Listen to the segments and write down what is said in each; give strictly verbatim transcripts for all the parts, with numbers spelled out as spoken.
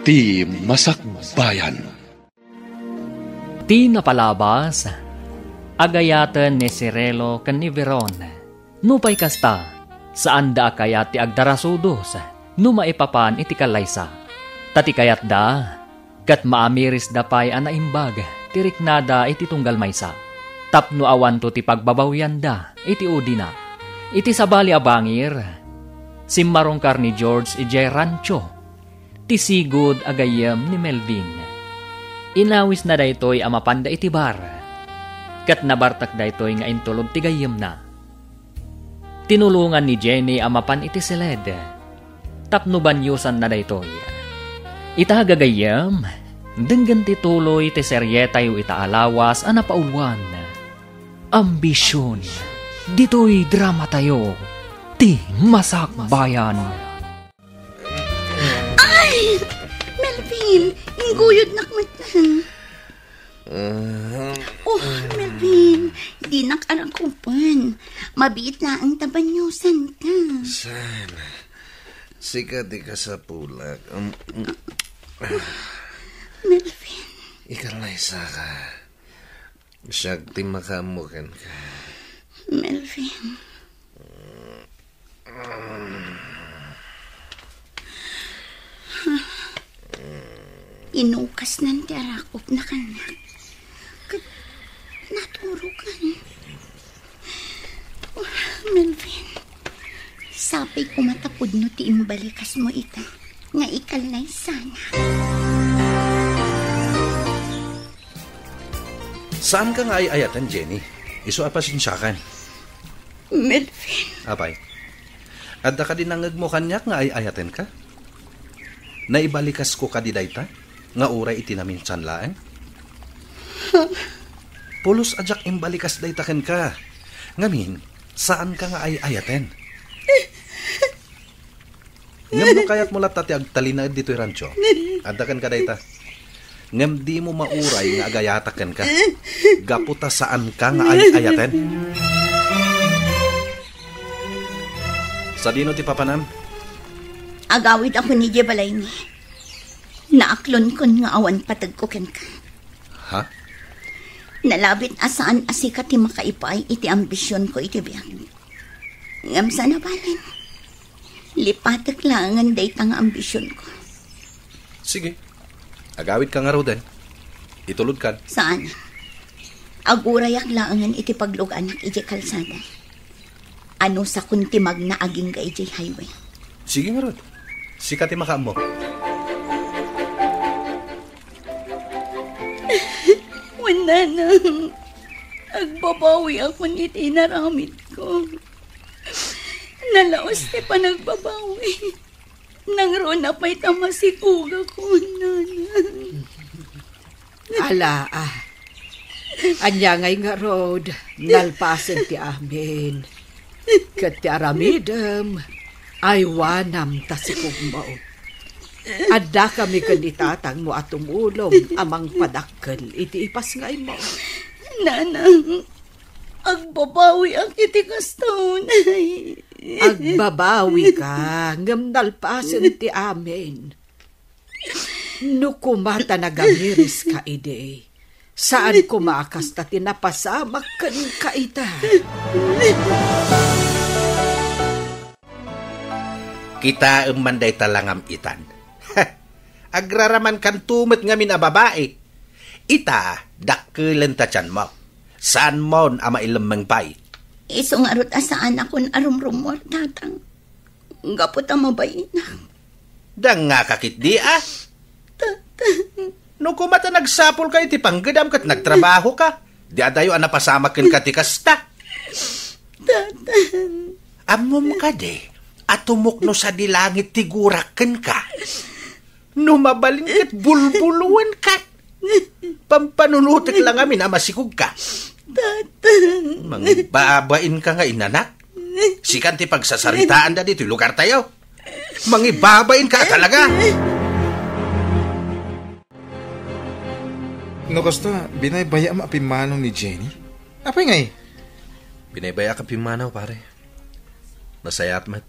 Ti Masakbayan. Ti napalabas, agayaten ni Cirilo ken ni Veron. Nupay kasta, saanda a kayat ti agdarasudos no maipapan iti kallaysa. Ta ti kayatda, ket maamirisda pay a naimbag ti riknada iti tunggal maysa, tapno awanto ti pagbabawianda iti udina. Iti sabali a bangir, simmarungkar ni George idiay rancho ti sigud a gayyem ni Melvin. Inawisna daytoy a mapanda iti bar, ket nabartek daytoy nga intulod ti gayyemna. Tinulongan ni Jenny a mapan iti siled tapno baniosanna daytoy. Ita, gagayyem, denggen ti tuloy ti serietayo ita a lawas a napauluan. Ambision, ditoy dramatayo, Ti Masakbayan. Ay! Melvin, ingguyodnak met. Ah. Oh, Melvin, dinak arakupen. Mabiit laeng ta baniosan ta. Saan? Sika ti kasapulak. Um, um. Melvin. Ikalaysaka. Siak ti makaammo kenka. Melvin. Inukasnan ti arakupna kaniak. Ket naturokan. Oh, Melvin, sapay koma ta pudno ti imbalikasmo ita nga ikalaysana. Saanka nga ay-ayaten, Jenny. Isu a pasensiakan. Melvin. Apay, adda kadi nangngegmo kaniak nga ay-ayatenka? Naibalikasko kadi dayta nga uray iti naminsan laeng? Pulos a diak imbalikas dayta kenka. Ngamin, saanka nga ay-ayaten. Ngem no kayatmo latta ti agtalinaed ditoy rancho, adda kenka dayta. Ngem dimo mauray nga agayatak kenka. Gapu ta saanka nga ay-ayaten. Sadino ti papanam? Agawidakon idiay balaymi. Naaklonkon nga awan pategko kenka. Ha? Nalabit a saan a sika ti makaipaay iti ambisionko iti biag. Ngem saan a balen, lipatek laengen dayta nga ambisionko. Sige. Agawidka ngaruden. Itulodkan. Saan. Agurayak laengen iti pagluganak idiay kalsada. Anusakon ti magna agingga idiay highway. Sige ngarud. Sika ti makaammo. Wen, nanang, agbabawiakon iti inaramidko. Nalaus ti panagbabawi. Nangruna pay ta masikugakon, nanang. Ala, ah. Ania ngay ngarud, nalpasen ti amin. Ket ti aramidem, aywanam ta sikugmo. Addakami ken ni tatangmo a tumulong a mangpadakkel iti ipasngaymo. Nanang, agbabawiak iti kasta unay. Agbabawika, ngem nalpasen ti amin. No koma ta nagamiris ka idi, saan koma a kasta ti napasamak kenka ita. Kitaem man dayta langam itan. Agraramankanto met ngamin a babai. Ita, dakkelen ta tianmo. Saanmon a mailemmeng pay. Isu ngarud a saanakon a rumrummuar, tatang. Gapu ta mabainak. Dangngaka ketdi, a? Tatang. No koma ta nagsapulka iti panggedam ket nagtrabahoka, di adayo a napasamak kenka ti kasta. Tatang. Ammom kadi a tumukno sadi langit ti gurak kenka? No mabalin ket bulbuloenka. Pampanunotek la ngamin a masikugka. Tatang. Mangibabainka nga inanak. Sikan ti pagsasaritaanda ditoy lugartayo. Mangibabainka talaga. No kasta, binaybayaam a pimmanaw ni Jenny? Apay ngay? Binaybayaak a pimmanaw, pare. Nasayaat met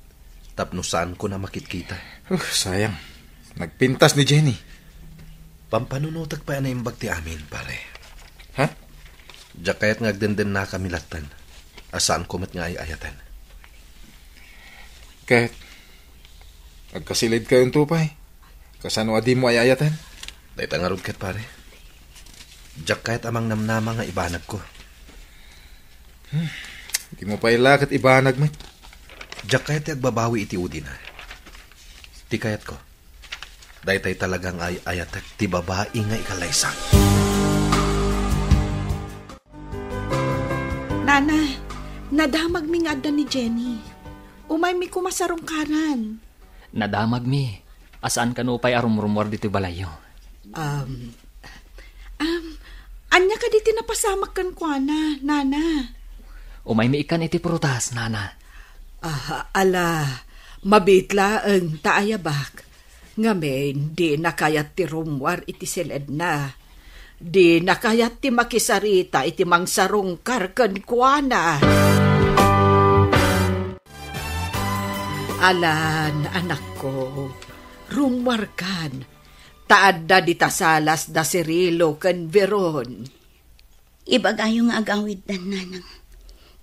tapno saanko a makitkita. Uh, sayang. Nagpintas ni Jenny. Pampanunotek pay a naimbag ti amin, pare. Ha? Diak kayat nga agdendennakami latten, a saanko met nga ay-ayaten. Ket, agkasilidkayonto pay? Kasano a dimo ay-ayaten? Dayta ngarud ket, pare. Diak kayat a mangnamnama nga ibanagko. Hmm, dimo pay la ket ibanag met. Diak kayat ti agbabawi iti udina. Ti kayatko, daytay talaga nga ay-ayatek ti babai nga ikallaysang. Nana, nadamagmi nga adda ni Jenny. Umaymi koma sarungkaran. Nadamagmi. A saan kano pay a rumrumuar ditoy balayyo? Um, um, ania kadi ti napasamak kenkuana, Nana? Umaymi ikkan iti prutas, Nana. Ah, ala, mabiit laeng ta ayabak. Ngamin, dina kayat ti rummuar iti siledna. Dina kayat ti makisarita iti mangsarungkar kenkuana. Alan, anakko, rummuarkan, ta adda dita salas da Cirilo ken Veron. Ibagayo nga agawiddan, Nanang.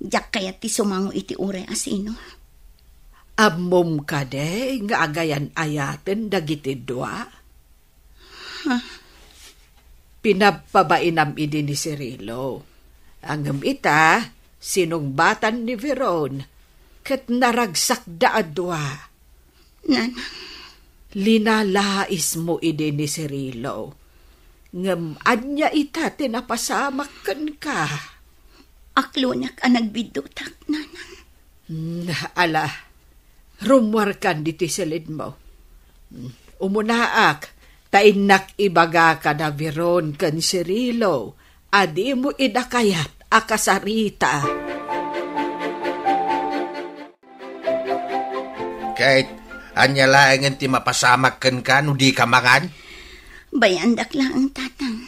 Diak kayat ti sumango iti uray a sino. Ammom kadi nga agayan-ayaten dagiti dua? Ha? Pinappabainam idi ni Cirilo. Ngem ita, sinungbatan ni Veron, ket naragsakda a dua. Nanang. Linalaismo idi ni Cirilo. Ngem ania ita ti napasamak kenka? Aklonak a nagbiddutak, Nanang. Hmm, ala, rummuarkan ditoy siledmo. Hmm, umunaak, ta innak ibaga kada Veron ken Cirilo a dimo ida kayat a kasarita. Ket, ania laengen ti mapasamak kenka no dika mangan? Bayandak laeng, Tatang.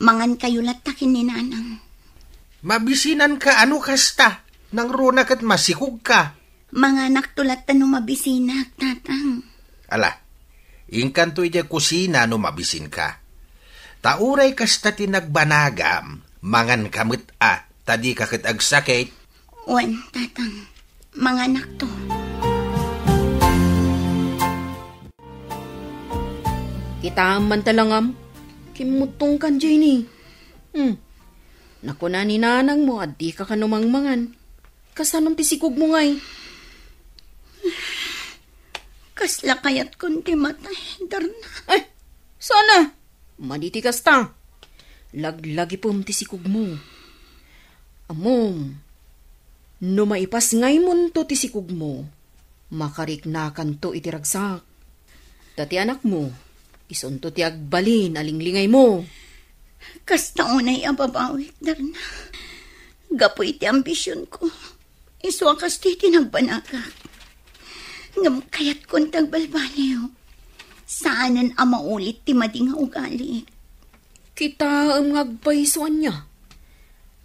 Mangankayo latta ken ni Nanang. Mabisinanka a no kasta, nangruna ket masikogka. Manganakto latta no mabisinak, Tatang. Ala, inkanto idiay kusina no mabisinka. Ta uray kasta ti nagbanagam, manganka met a, ta dika ket agsakit. Wen, Tatang, manganakto. Kitaem man ta langam, kimmuttongkan, Jenny. Hmm. Nakuna ni nanangmo a dika kano mangmangan. Kasanom ti sikogmo ngay? Kasla kayatkon ti matay, Darna. Ay, sana! Madi ti kasta. Laglagipem ti sikogmo. Ammom, no maipasngaymonto ti sikogmo, makariknakanto iti ragsak. Ta ti anakmo, isunto ti agbalin a linglingaymo. Kasta unay a babawik, Darna. Gapu iti ambisionko, isu a kasta ti nagbanagak. Ngem kayatkon ti agbalbaliw. Saanen a maulit ti madi nga ugali. Kitaem nga agpayso ania?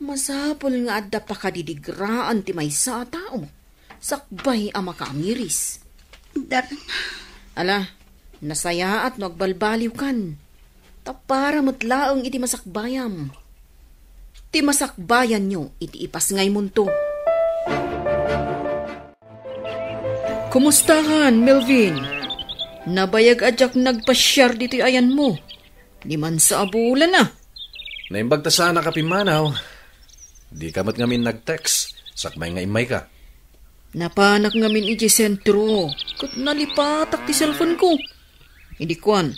Masapul nga adda pakadidigraan ti maysa a tao sakbay a makaamiris. Darna. Ala, nasayaat no agbalbaliwkan. Ta para met laeng iti masakbayam. Ti masakbayanyo iti ipasngaymonto. Kumustakan, Melvin? Nabayag a diak nagpasiar ditoy ayanmo. Ni mansa a bulan a. Naimbag ta saanak a pimmanaw. Dika met ngamin nag-text, sakbay nga immayka. Napanak ngamin idiay sentro, ket nalipatak ti cellphone ko. Idi kuan,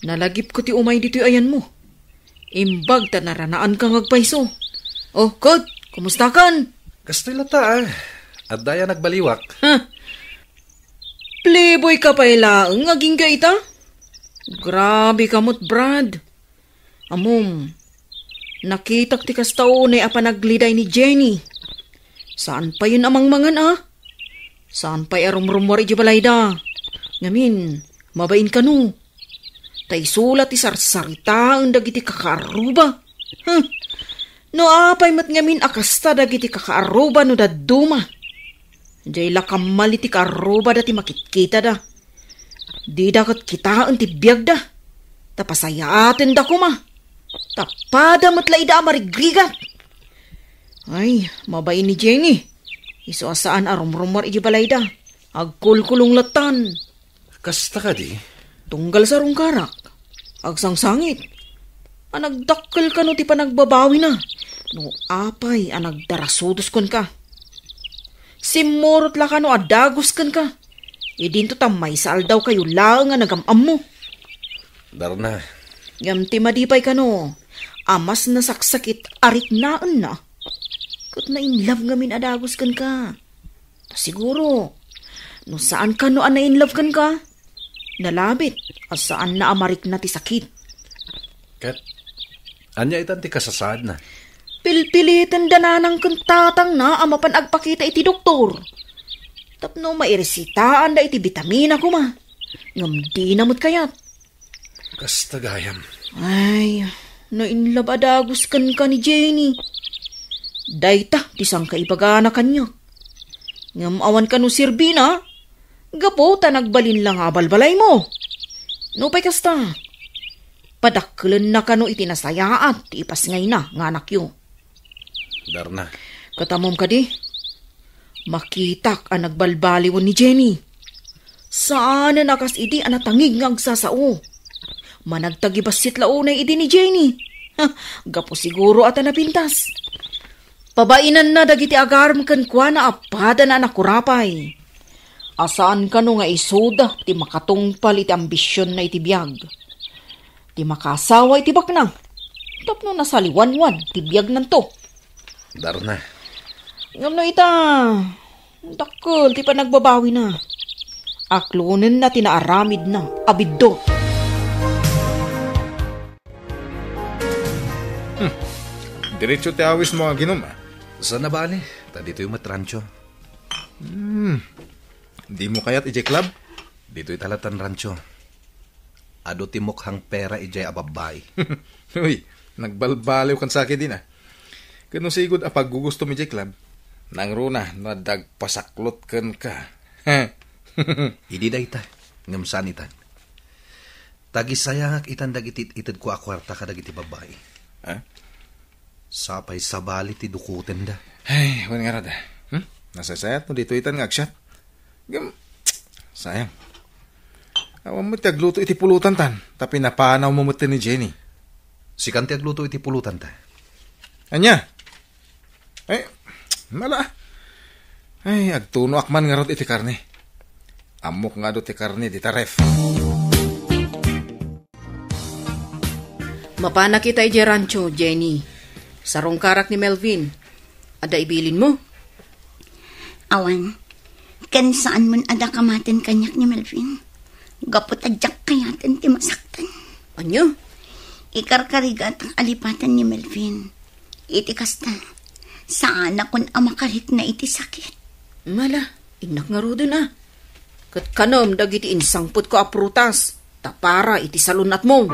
nalagipko ti umay ditoy ayanmo. Imbag ta naranaanka nga agpayso. Oh, Kot, kumustakan? Kastoy latta, ah. Adda aya nagbaliwak. Ha? Playboy ka pay laeng agingga ita? Grabe ka met, Brad. Ammom, nakitak ti kasta unay a panagliday ni Jenny. Saan payen a mangmangan, a? Saan pay a rumrumuar idiay balayda? Ngamin, mabain kano. Ta isu la ti sarsaritaen dagiti kakaarruba. Huh! No apay met ngamin a kasta dagiti kakaarruba no dadduma? Diay la kammal iti kaarrubada ti makitkitada. Dida ket kitaen ti biagda. Ta pasayaatenda koma. Ta pada met la ida a marigrigat. Ay, mabain ni Jenny. Isu a saan a rumrummuar iti balayda. Agkulkulong lattan. Kasta kadi? Tunggal sarungkarak. Agsangsangit. A nagdakkel kano ti panagbabawina. No apay a nagdarasudos kenka. Simmurot la kano a dagus kenka. Idinto ta maysa aldawkayo laeng a nagam-ammo. Darna. Ngem ti madi pay kano, a mas nasaksakit a riknaenna. Ket na-in love ngamin a dagus kenka. Ta siguro, no saan kano a na-in love kenka, nalabit a saanna a marikna ti sakit. Ket ania itan ti kasasaadna? Pilpiliten da nanang ken tatangna a mapan agpakita iti doktor. Tapno mairesitaanda iti bitamina koma. Ngem dina met kayat. Kasta gayam. Ay, nainlab a dagus kenka ni Jenny. Dayta ti sangkaibagana kaniak. Ngem awan kano serbina, gapu ta nagbalin la nga abalbalaymo. Nupay kasta, padakkelenna kano iti nasayaat ti ipasngayna nga anakyo. Darna. Ket ammom kadi, makitak a nagbalbaliwen ni Jenny. Saanen a kas idi a natangig nga agsasao. Managtagibassit la unay idi ni Jenny. Ha, gapu siguro a ta napintas. Pabainanna dagiti agarem kenkuana a padana a nakurapay. A saan kano nga isuda ti makatungpal iti ambisionna iti biag. Ti makaasawa iti baknang. Tapno nasaliwanwan ti biagnanto. Darna. Ngem no ita, dakkel ti panagbabawina. Aklonenna ti naaramidna a biddut. Hmm. Diretso ti awismo, aginom, a? Saan a bale, ta ditoy met rancho. Hmm. Dimo kayat idiay club? Ditoy ta lattan rancho. Adu ti mukhang pera idiay a babbai. Uy, nagbalbaliw kan sakit din, a. Ket no sigud a paggugustom idiay club, nangruna no adda agpasaklot kenka. Idi dayta, ngem saan itan. Tagisayangak itan dagiti itedko a kuarta kadagiti babbai. Ha? Sapay sabali ti dukotenda. Ay, wen ngarud, a. Hmm? Nasaysayat no ditoy itan nga agsiat. Ngem, sayang. Awan met ti agluto iti pulutan tan, ta pinapanawmo met ni Jenny. Sikan ti agluto iti pulutan ta. Ania? Ay, mala. Ay, agtunoak man ngarud iti karne. Ammok nga adu ti karne dita ref. Mapanak ita idiay rancho, Jenny. Sarungkarak ni Melvin. Adda ibilinmo? Awan. Ken saan man a dakamaten kaniak ni Melvin. Gapu ta diak kayaten ti masaktan. Ania? Ikarkarigatak a lipaten ni Melvin. Iti kasta, saanakon a makarikna iti sakit. Mala, innak ngaruden a. Ket kanem dagiti insangpetko a prutas, ta para iti salun-atmo.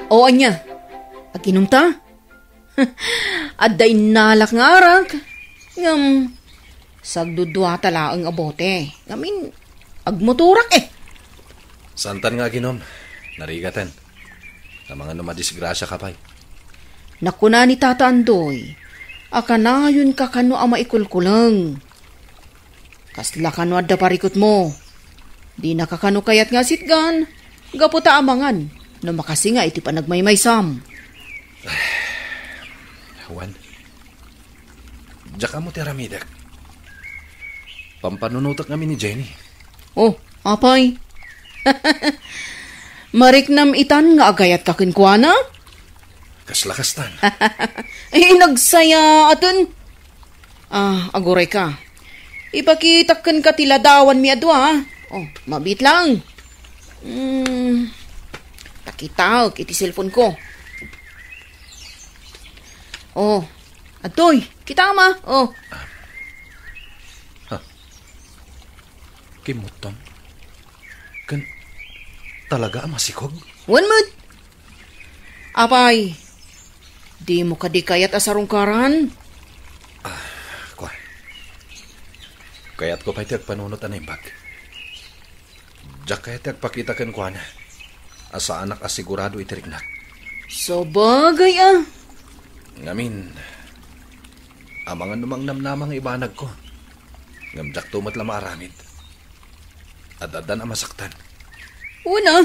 O ania? Aginumta? Adda innalak nga arak, ngem sagduduata laeng a bote. Ngamin, agmotorak, e. Santan nga aginom, narigaten. Amangan no madisgrasiaka pay. Nakuna ni Tata Andoy, a kanayonka kano a maikulkuleng. Kasla kano adda parikutmo. Dinaka kano kayat nga asitgan, gapu ta amangan no makasinga iti panagmaymaysam. Wen, diak ammo ti aramidek. Pampanunotek ngamin ni Jenny. O, apay? Mariknam itan nga agayatka kenkuana? Kasla kastan. Ay, nagsayaaten. A, agurayka. Ipakitak kenka ti ladawanmi a dua, a. O, mabiit laeng. Hmm, ta kitaek iti cellphone-ko. O, adtoy, kitaem a. O. Ha? Kimmutton? Ken talaga a masikog? Wen met. Apay, dimo kadi kayat a sarungkaran? A, kua. Kayatko pay ti agpanunot a naimbag. Diak kayat ti agpakita kenkuana a saanak a sigurado iti riknak. Sabagay a. Ngamin, amangan no mangnamnama nga ibanagko, ngem diakto met la maaramid. Ad-addan a masaktan. Una.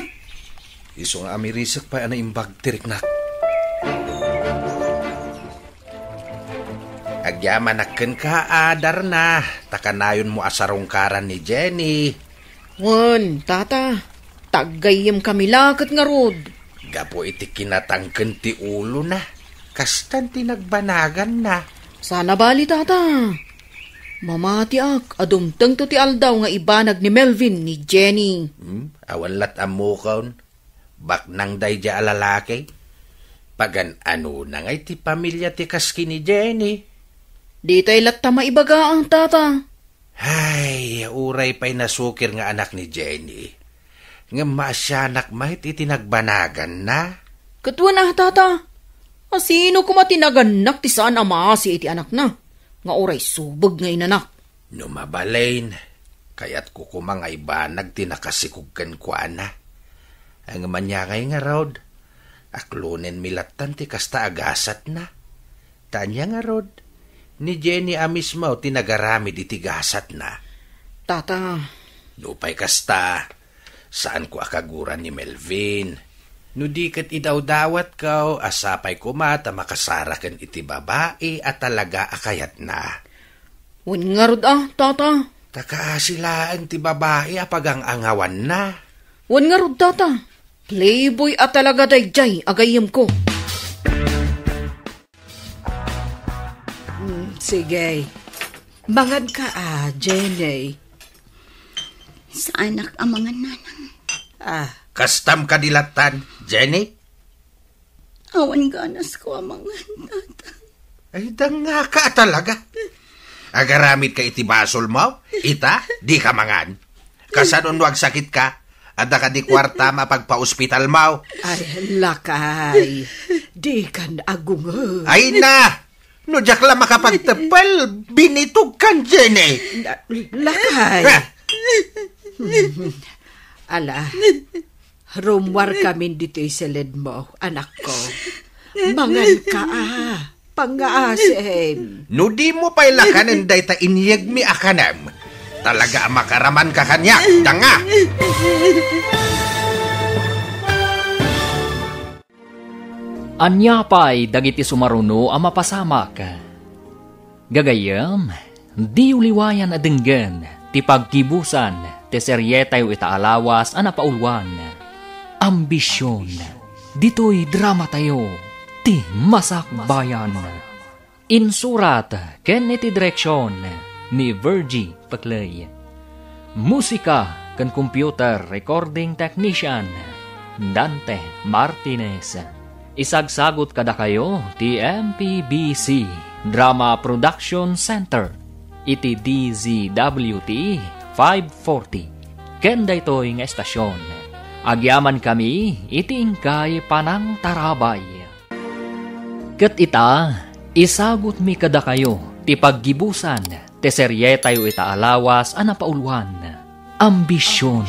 Isu nga amirisek pay a naimbag ti riknak. Agyamanak kenka a Darna, ta kanayonmo a sarungkaran ni Jenny. Wen, tata, taggayyem kami la ket ngarud. Gapu iti kinatangken ti ulona, kastan ti nagbanaganna. Sana bali, tata. Mamatiak a dumtengto ti aldaw nga ibanag ni Melvin ni Jenny. Hmm? Awan lat ammokon. Baknang daydiay a lalaki. Pagan-anona ngay ti pamilia ti kas ken ni Jenny? Ditay latta maibaga, tata. Ay, uray pay nasukir nga anak ni Jenny. Ngem maasianak met iti nagbanaganna. Ket wen a, tata, a sino koma ti nagannak ti saan a maasi iti anakna, nga uray subeg nga inanak? No mabalin, kayatko koma nga ibanag ti nakasikog kenkuana. Ngem ania ngay ngarud, aklonenmi lattan ti kasta a gasatna. Ta ania ngarud, ni Jenny a mismo ti nagaramid iti gasatna. Tata. Nupay kasta, saanko a kaguran ni Melvin. No di ket idawdawatko, a sapay koma ta makasaraken iti babai a talaga a kayatna. Wen ngarud a, tata. Ta kaasi laeng ti babai a pagang-angawanna. Wen ngarud, tata. Playboy a talaga daydiay a gayyemko. Mm, sige. Manganka a, Jenny. Saanak a mangan, nanang. Ah. Kastam kadi lattan, Jenny? Awan ganasko a mangan, tata. Ay, dangngaka a talaga. Agaramidka iti basolmo? Ita, dika mangan. Kasano no agsakitka? Adda kadi kuartam a pagpaospitalmo? Ay, lakay. Dikan agungod. Ay na! No diak la makapagteppel, binitogkan, Jenny. La-, lakay. Ha? Ala, rummuarkamin ditoy siledmo, anakko. Manganka a, pangngaasim. No dimo pay lakanen dayta inyegmi a kanem, talaga a makaramanka kaniak, danga! Ania pay dagiti sumaruno a mapasamak? Gagayyem, diyo liwayan a denggen ti paggibusan ti serietayo ita a lawas a napauluan, Ambision. Ditoy dramatayo, ti Masakbayan. Insurat ken iti direksion ni Virgie Pecley. Musika ken computer recording technician, Dante Martinez. Isagsagut kadakayo ti M P B C Drama Production Center iti D Z W T five forty ken daytoy nga estasion. Agyamankami iti inkay panangtarabay. Ket ita, isagutmi kadakayo ti paggibusan ti serietayo ita a lawas a napauluan, Ambision.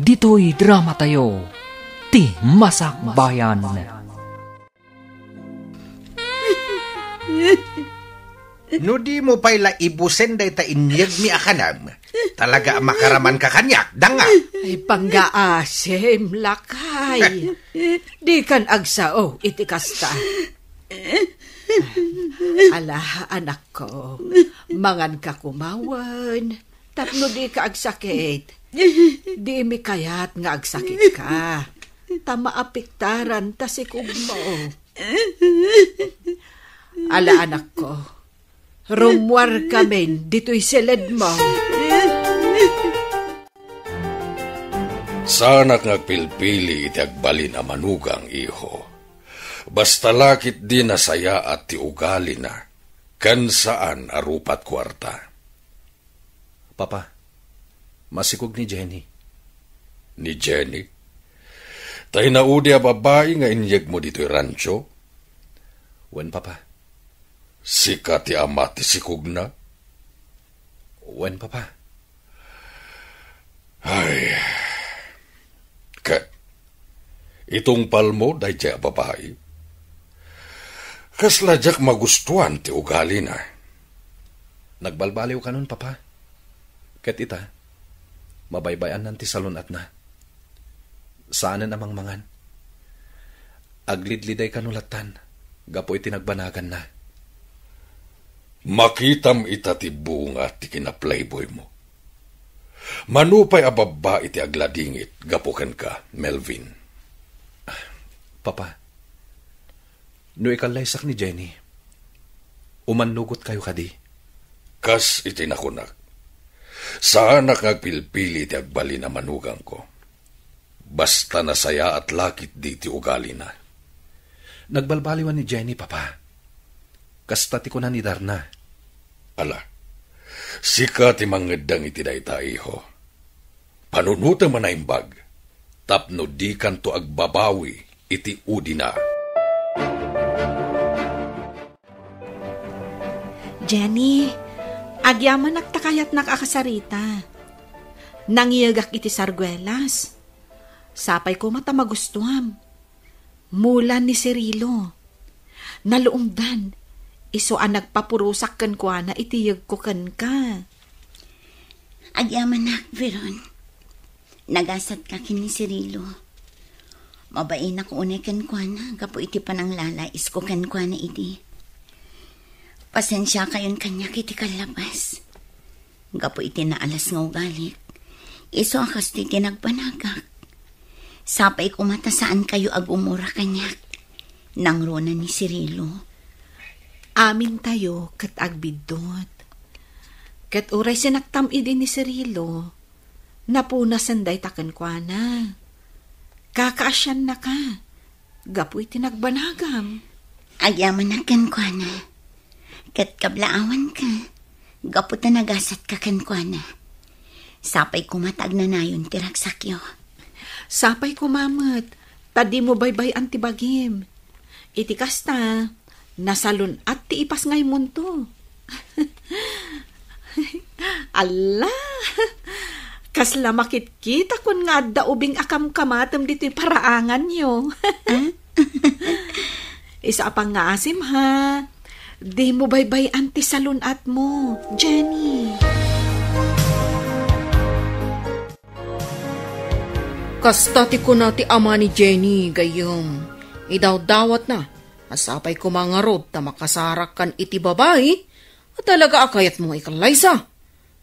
Ditoy dramatayo, ti Masakbayan. No dimo pay la ibusen dayta inyegmi a kanem, talaga a makaramanka kaniak, danga. Ay, pangngaasim, lakay. Dikan agsao iti kasta. Ala, anakko, manganka koma wen tapno dika agsakit. Dimi kayat nga agsakitka, ta maapektaran ta sikogmo. Ala, anakko, rummuarkamin ditoy siledmo. Saanak nga agpilpili iti agbalin a manugang, iho. Basta la ketdi nasayaat ti ugalina, ken saan a rupat kuarta. Papa, masikog ni Jenny. Ni Jenny? Ta inaudi a babai nga inyegmo ditoy rancho? Wen, Papa. Sika ti ama ti sikogna? Wen, Papa. Ay, Itungpalmo daydiay a babai? Kasla diak magustuan ti ugalina. Nagbalbaliw kanon, Papa. Ket ita, mabaybay-annan ti salun-atna. Saanen a mangmangan. Aglidliday kano lattan, gapu iti nagbanaganna. Makitam ita ti bunga ti kinaplayboymo. Mano pay a babbai ti agladingit gapu kenka, Melvin? Papa, no ikallaysak ni Jenny, umannugotkayo kadi? Kas iti nakunak, saanak nga agpilpili iti agbalin a manugangko. Basta nasayaat la ketdi ti ugalina. Nagbalbaliwan ni Jenny, Papa. Kasta ti kuna ni Darna. Ala, sika ti mangeddeng iti dayta, iho. Panunotem a naimbag, tapno dikanto agbabawi iti udina. Jenny, agyamanak ta kayatnak a kasarita. Nangiyegak iti sarguelas. Sapay koma ta magustuam. Mula ni Cirilo. Naluongdan, isu a nagpapurosak kenkuana iti yegko kenka. Agyamanak, Veron. Nagasatka ken ni Cirilo. Mabainak unay kenkuana gapu iti pananglalaisko kenkuana idi. Pasensiakayon kaniak iti kallabas. Gapu iti naalas nga ugalik, isu a kastoy ti nagbanagak. Sapay koma ta saankayo agumura kaniak. Nangruna ni Cirilo. Amintayo ket agbiddut. Ket uray sinaktam idi ni Cirilo, napunasen dayta kenkuana. Kakaasiannaka gapu iti nagbanagam. Agyamanak kenkuana. Ket kablaawanka gapu ta nagasatka kenkuana. Sapay koma ta agnanayon ti ragsakyo. Sapay koma met ta dimo baybay-an ti bagim. Iti kasta, nasalun-at ti ipasngaymonto. Alla! Kasla makitkitakon nga adda ubing a kamkamatem ditoy paraanganyo. Ah? Isu a pangngaasim, ha? Dimo baybay-an ti salun-atmo, Jenny. Kasta ti kuna ti ama ni Jenny, gayyem, idawdawatna a sapay koma ngarud ta makasarakkan iti babai a talaga a kayatmo nga ikallaysa,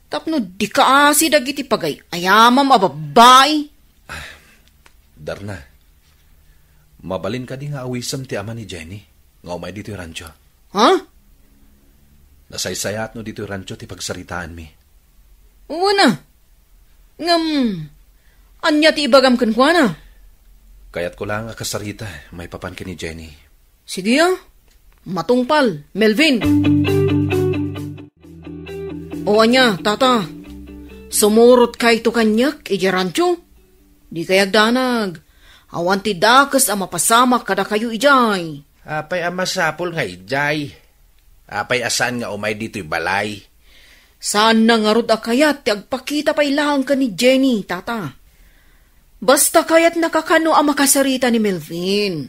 tapno dika asi dagiti pagay-ayamam a babbai. Ah, Darna, mabalin kadi nga awisem ti ama ni Jenny nga umay ditoy rancho? Ha? Nasaysayaatno ditoy rancho ti pagsaritaanmi. Wen a. Ngem, ania ti ibagam kenkuana? Kayatko laeng a kasarita maipapan ken ni Jenny. Sige a. Matungpal, Melvin. O ania, tata? Sumurotkayto kaniak idiay rancho? Dikay agdanag. Awan ti dakes a mapasamak kadakayo idiay. Apay a masapul nga idiay? Apay a saan nga umay ditoy balay? Saanna ngarud a kayat ti agpakita pay laeng ken ni Jenny, tata. Basta kayatnaka kano a makasarita ni Melvin.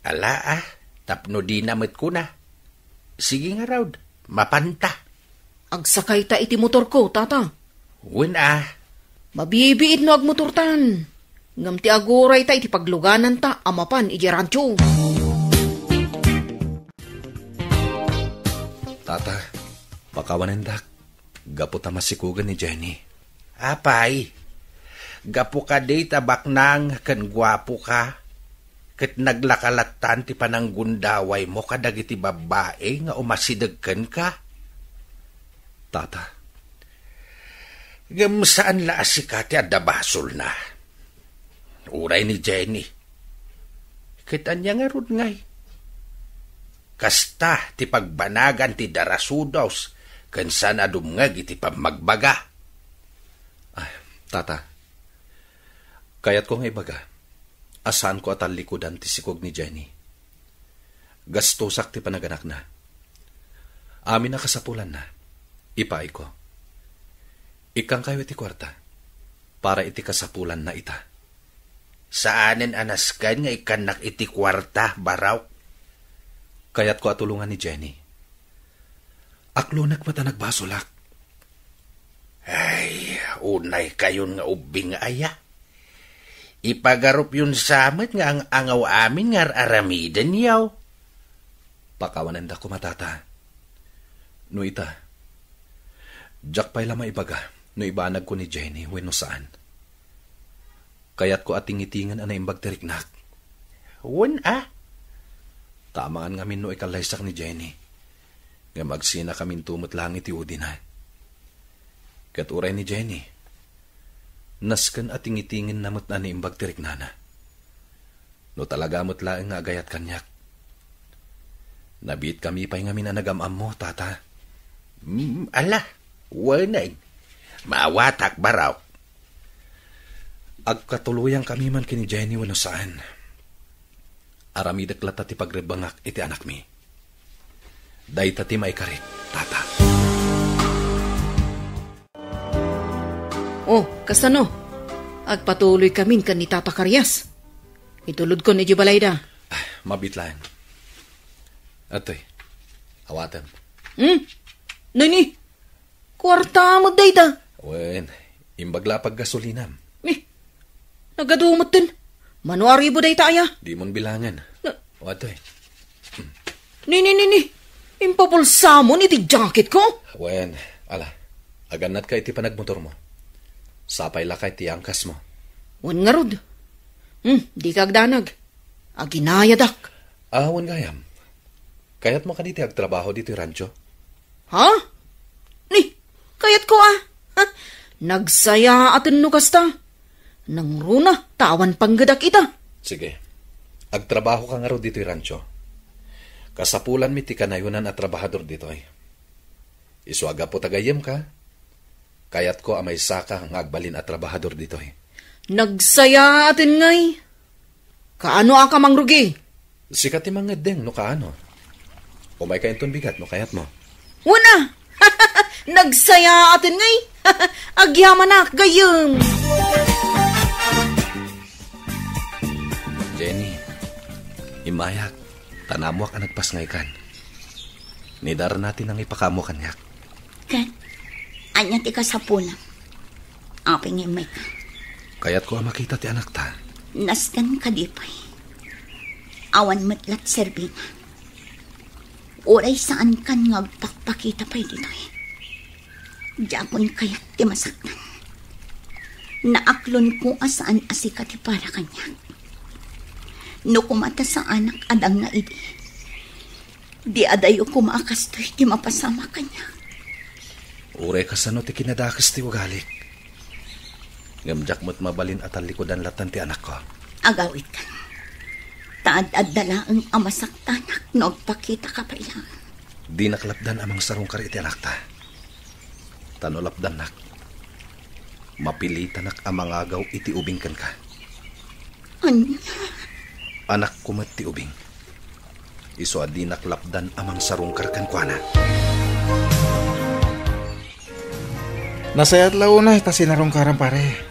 Ala a, tapno dina met kuna. Sige ngarud, mapanta. Agsakayta iti motorko, tata. Wen a. Mabibiit no agmotortan. Ngem ti agurayta iti paglugananta a mapan idiay rancho. Tata, pakawanendak gapu ta masikogen ni Jenny. Apay, gapu kadi ta baknang ken guapoka, ket naglaka lattan ti pananggundawaymo kadagiti babbai nga umasideg kenka? Tata. Ngem saan la a sika ti adda basolna. Uray ni Jenny. Ket ania ngarud ngay? Kasta ti pagbanagan ti darasudos ken saan a dumngeg iti pammagbaga. Ah, tata, kayatko nga ibaga a saanko a tallikudan ti sikog ni Jenny. Gastosak ti panaganakna. Amin a kasapulanna, ipaayko. Ikkankayo iti kuarta para iti kasapulanna ita. Saanen a nasken nga ikkannak iti kuarta, Baraok. Kayatko a tulongan ni Jenny. Aklonek met a nagbasolak. Ay, unay kayon nga ubbing aya. Ipagarupyon sa met nga ang-angaw amin nga ar-aramidenyo. Pakawanenda koma, Tata. No ita, diak pay la maibaga no ibanagko ni Jenny wenno saan. Kayatko a tingitingen a naimbag ti riknak. Wen a? Ta amangan ngamin no ikallaysak ni Jenny. Ngem agsinakaminto met laeng iti udina. Ket uray ni Jenny, nasken a tingitingenna met a naimbag ti riknana. No talaga met laeng nga agayat kaniak. Nabiitkami pay ngamin a nagam-ammo, Tata. Hmm, ala, wen a. Maawatak, Baraok. Agkatuloyankami man ken ni Jenny wenno saan. Aramidek latta ti pagrebbengak iti anakmi. Dayta ti maikarik, Tata. Oh, kasano? Agpatuloykamin ken ni Tata Karias. Itulodkon idiay balayda. Ah, mabiit laeng. Atoy, awatem. Hmm? Nini? Kuarta met dayta. Wen, imbag la a paggasolinam. Eh, nagadu metten. Mano a ribu dayta aya? Dimon bilangen. Na- O, atoy. Ni, ni, ni, ni. Impabulsamon iti jacketko? Wen, ala. Agannatka iti panagmotormo. Sapay la kay ti angkasmo. Wen ngarud. Hmm, dika agdanag. Aginayadak. Ah, wen gayam. Kayatmo kadi ti agtrabaho ditoy rancho? Ha? Ni, kayatko a. Ha? Nagsayaaten no kasta. Nangruna, ta awan panggedak ita. Sige. Agtrabahoka ngarud ditoy rancho. Kasapulanmi ti kanayonan a trabahador ditoy. Isu a gapu ta gayyemka, kayatko a maysaka nga agbalin a trabahador ditoy. Nagsayaaten ngay. Kaano a ka mangrugi? Sika ti mangeddeng no kaano. Umayka inton bigat no kayatmo. Wen a! Nagsayaaten ngay. Agyamanak, gayyem. Jenny, immayak, ta naammoak a nagpasngaykan. Ni Darna ti nangipakaammo kaniak. Ket, ania ti kasapulam? Apay nga immayka? Kayatko a makita ti anakta. Nasken kadi pay? Awan met la ti serbina. Uray saankan nga agpakpakita pay ditoy. Diakon kayat ti masaktan. Naaklonko a saan a sika ti para kaniak. No koma ta saanak a dangna idi, di adayo koma a kastoy ti mapasamak kaniak. Uray kasano ti kinadakes ti ugalik. Ngem diak met mabalin a tallikudan lattan ti anakko. Agawidkan. Ta ad-adda laeng a masaktanak no agpakitaka pay laeng. Dinak lapdan a mangsarungkar iti anakta. Ta no lapdannak, mapilitanak a mangagaw iti ubing kenka. Ania? Anakko met ti ubing. Isu a dinak lapdan a mangsarungkar kenkuana. Nasayaat la unay ta sinarungkaram, pare.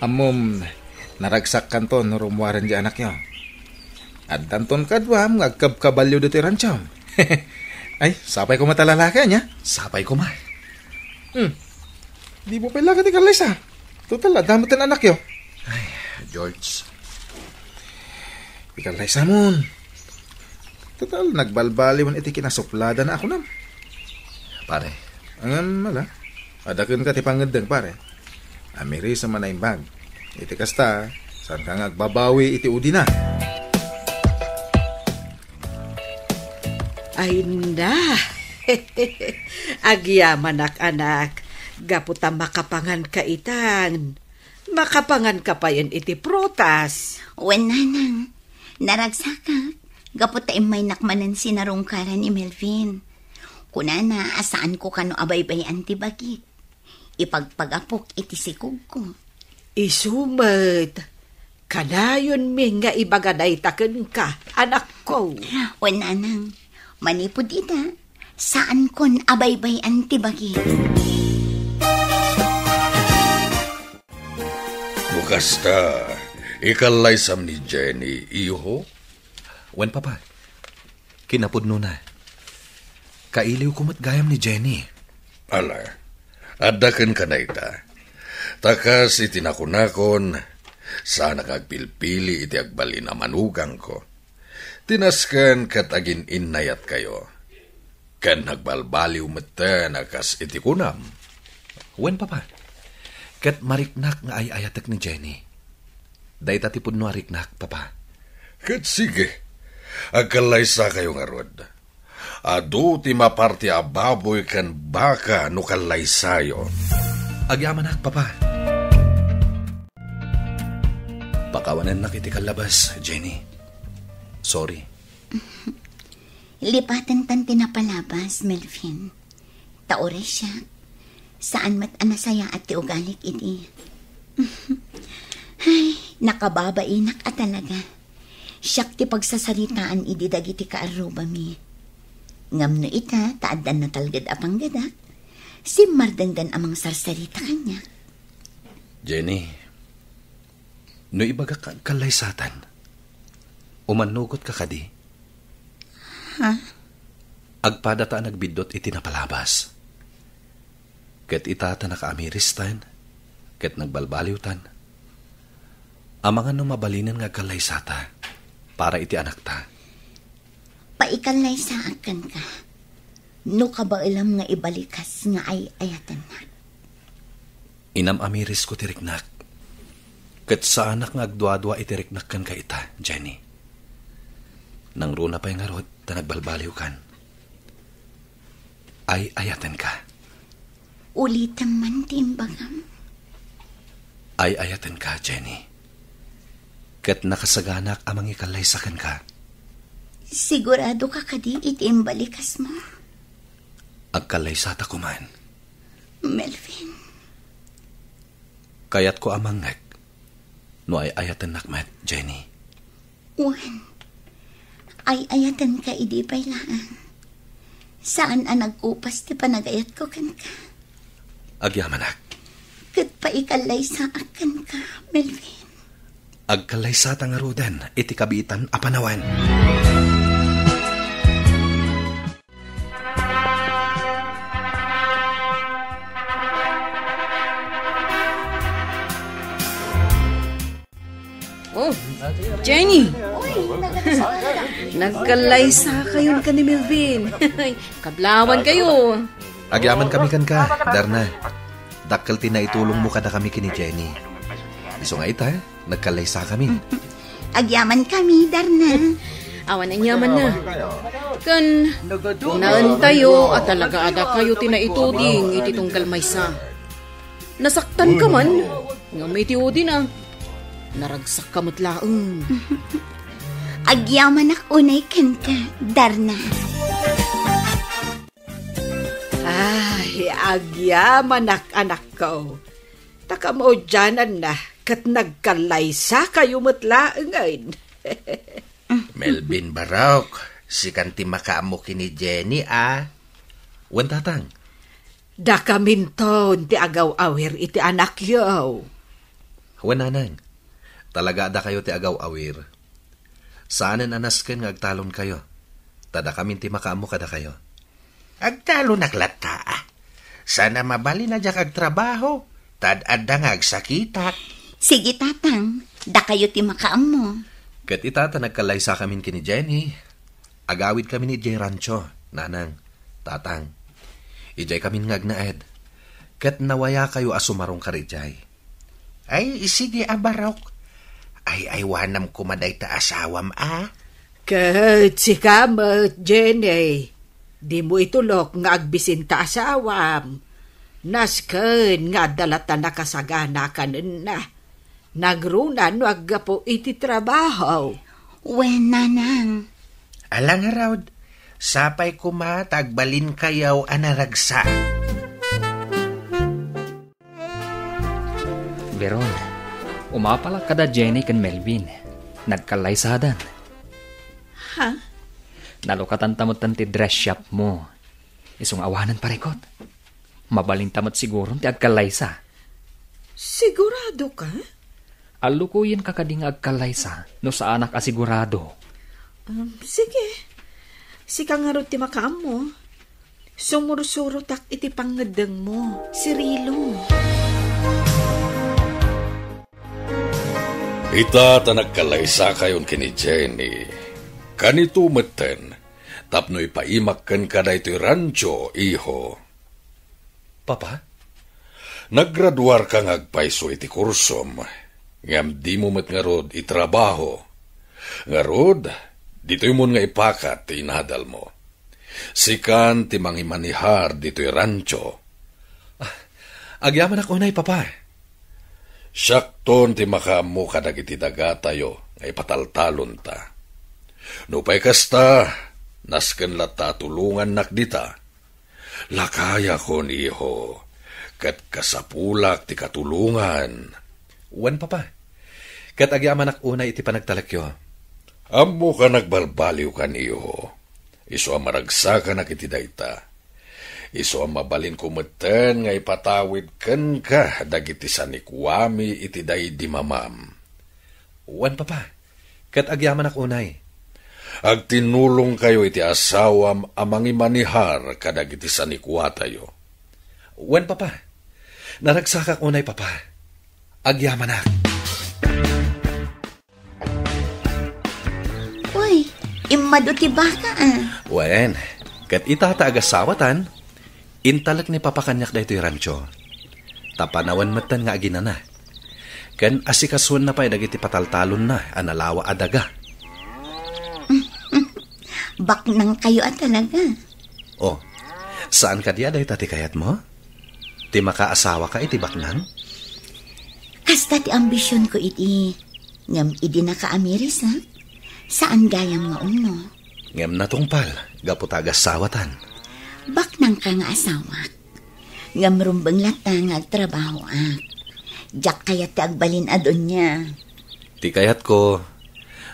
Ammom, naragsakkanto no rummuaren ti anakyo. Addanton kaduam nga agkabkabalio ditoy ranchom. Ay, sapay koma ta lalaki, ania? Sapay koma. Hmm. Dimo pay la kadi kallaysa. Total, adda met ti anakyo. Ay, George. Ikallaysamon. Total, nagbalbaliwen iti kinasupladana a kunam. Pare. Ngem, ala, adda kenka ti pangeddeng, pare. Amirisem a naimbag. Iti kasta, saanka nga agbabawi iti udina. Ay na. Agyamanak, anak. Gapu ta makapanganka itan. Makapanganka payen iti prutas. Wen, nanang. Naragsakak. Gapu ta immaynak manen sinarungkaran ni Melvin. Kunana a saanko kano a baybay-an ti bagik. Ipagpagapok iti sikogko. Isu met, kanayonmi nga ibaga dayta kenka, anakko. Wen, nanang, manipud ita, saankon a baybay-an ti bagik. No kasta, Ikallaysam ni Jenny, iho? Wen, Papa. Kinapudnona. Kailiwko met gayam ni Jenny. Ala, adda kenka dayta. Ta kas iti nakunakon, saanak nga agpilpili iti agbalin a manugangko. Ti nasken ket agin-innayatkayo. Ken nagbalbaliw metten a kas iti kunam. Wen, Papa. Ket mariknak nga ay-ayatek ni Jenny. Dayta ti pudno a riknak, Papa. Ket sige, agkallaysakayo ngarud. Adu ti maparti a baboy ken baka no kallaysayo. Agyamanak, Papa. Pakawanennak iti kallabas, Jenny. Sorry. Lipatentan ti napalabas, Melvin. Ta uray siak, saan met a nasayaat ti ugalik idi. Ay, nakababainak a talaga. Siak ti pagsasaritaan idi dagiti kaarrubami. Ngem no ita, ta addan natalged a panggedak, simmardenggan a mangsarsarita kaniak. Jenny, no ibagak nga agkallaysatan, umannugotka kadi? Ha? Agpadata a nagbiddut iti napalabas. Ket ita ta nakaamiristan, ket nagbalbaliwtan. Amangan no mabalinen nga agkallaysata para iti anakta. Paikallaysaak kenka. No kabaelam nga ibalikas nga ay-ayatennak. Inam-amirisko ti riknak. Ket saanak nga agduadua iti riknak kenka ita, Jenny. Nangruna pay ngarud ta nagbalbaliwkan. Ay-ayatenka. Ulitem man ti imbagam. Ay-ayatenka, Jenny. Ket nakasaganak a mangikallaysa kenka. Siguradoka kadi iti imbalikasmo? Agkallaysata koman. Melvin. Kayatko a mangngeg no ay-ayatennak met, Jenny. Wen, ay-ayatenka idi pay laeng. Saan a nagkupas ti panagayatko kenka. Agyamanak. Ket paikallaysaak kenka, Melvin. Agkallaysata ngaruden iti kabiitan a panawen. Oh, Jenny! Nagkallaysakayon ken ni Melvin. Kablawan kayo. Agyamankami kenka, Darna. Dakkel ti naitulongmo kadakami ken ni Jenny. Isu nga ita, nagkallaysakami. Agyamankami, Darna. Awan aniamanna. Ken naentayo a talaga a dakayo ti naituding iti tunggal maysa. Nasaktanka man, ngem iti udina, naragsakka met laeng. Agyamanak unay kenka, Darna. Ay, agyamanak, anakko. Ta kamaudiananna ket nagkallaysakayo met laengen. Melvin Barok, sikan ti makaammo ken ni Jenny, a? Wen, Tatang. Dakaminton ti agaw-awir iti anakyo. Wen, Nanang. Talaga a dakayo ti agaw-awir. Saanen a nasken nga agtalonkayo. Ta dakamin ti makaammo kadakayo. Agtalonak latta, a. Saan a mabalin a diak agtrabaho, ta ad-adda nga agsakitak. Sige, Tatang. Dakayo ti makaammo. Ket ita ta nagkallaysakamin ken ni Jenny, agawidkamin idiay rancho, Nanang, Tatang. Idiaykamin nga agnaed. Ket nawayakayo a sumarong karidiay. Ay, sige a, Barok. Ay-aywanam koma dayta asawam, a. Ket sika met, Jenny, dimo itulok nga agbisinta asawam. Nasken nga adda latta nakasagana kanenna. Nangruna no aggapu iti trabaho. Wen, Nanang. Ala ngarud, sapay koma ta agbalinkayo a naragsak. Veron, umapalak kada Jenny ken Melvin. Nagkallaysadan. Ha? Nalukatanta metten ti dress shop mo. Isu nga awanen parikut. Mabalinta met siguron ti agkallaysa. Sigurado ka? Allukoyenka kadi nga agkallaysa no saanak a sigurado. Um, sige. Sika ngarud ti makaammo. Sumursurotak iti pangngeddengmo, Cirilo. Ita ta nagkallaysakayon ken ni Jenny, kanito metten tapno ipaimak kenka daytoy rancho, iho. Papa? Naggraduarka nga agpayso iti kursom, ngem dimo met ngarud itrabaho. Ngarud, ditoymon nga ipakat ti inadalmo. Sikan ti mangimanihar ditoy rancho. Ah, agyamanak unay, Papa. Siakton ti makaammo kadagiti dagatayo nga ipataltalonta. Nupay kasta, nasken latta a tulongannak dita. Lakayakon, iho, ket kasapulak ti katulongan. Wen, Papa. Ket agyamanak unay iti panagtalekyo. Ammoka nagbalbaliwkan, iho. Isu a maragsakanak iti dayta. Isu a mabalinko metten nga ipatawid kenka dagiti sanikuami iti daydi mamam. Wen, Papa. Ket agyamanak unay. Agtinnulongkayo iti asawam a mangimanihar kadagiti sanikuatayo. Wen, Papa. Naragsakak unay, Papa. Agyamanak. Uy, immadu ti baka, ah. Wen, ket ita ta agasawatan, intalek ni Papa kaniak daytoy rancho. Ta panawen metten nga aginana. Ken asikasuenna pay dagiti pataltalonna a nalawa a daga. Baknangkayo a talaga. Oh, saan kadi a dayta ti kayatmo? Ti makaasawaka iti baknang? Kasta ti ambisionko idi, ngem idi nakaamirisak, saan gayam nga umno. Ngem natungpal, gapu ta agasawatan. Baknangka nga asawak. Ngem rumbeng latta nga agtrabahoak. Diak kayat ti agbalin a donia. Ti kayatko,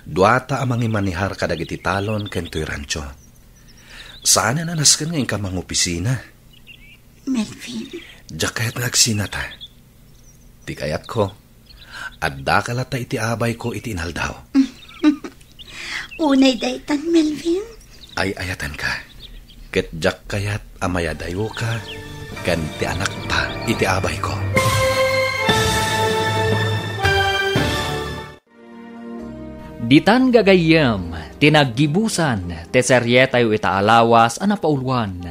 duata a mangimanihar kadagiti talon ken toy rancho. Saanen a nasken nga inka mangopisina. Melvin. Diak kayat nga agsinata. Ti kayatko, addaka latta iti abayko iti inaldaw. Unay daytan, Melvin. Ay-ayatenka. Ket diak kayat a mayadayoka ken ti anakta iti abayko. Ditan gagayyem ti naggibusan ti serietayo ita a lawas a napauluan,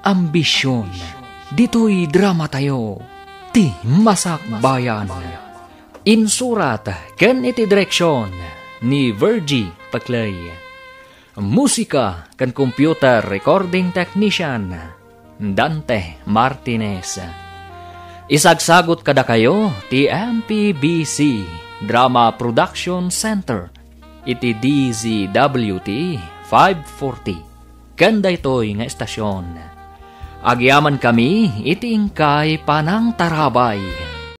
Ambision. Ditoy dramatayo, Ti Masakbayan. Insurat ken iti direksion ni Virgie Paclay. Musika ken computer recording technician, Dante Martinez. Isagsagut kadakayo ti M P B C Drama Production Center iti D Z W T five forty ken daytoy nga estasion. Agyamankami iti inkay panangtarabay.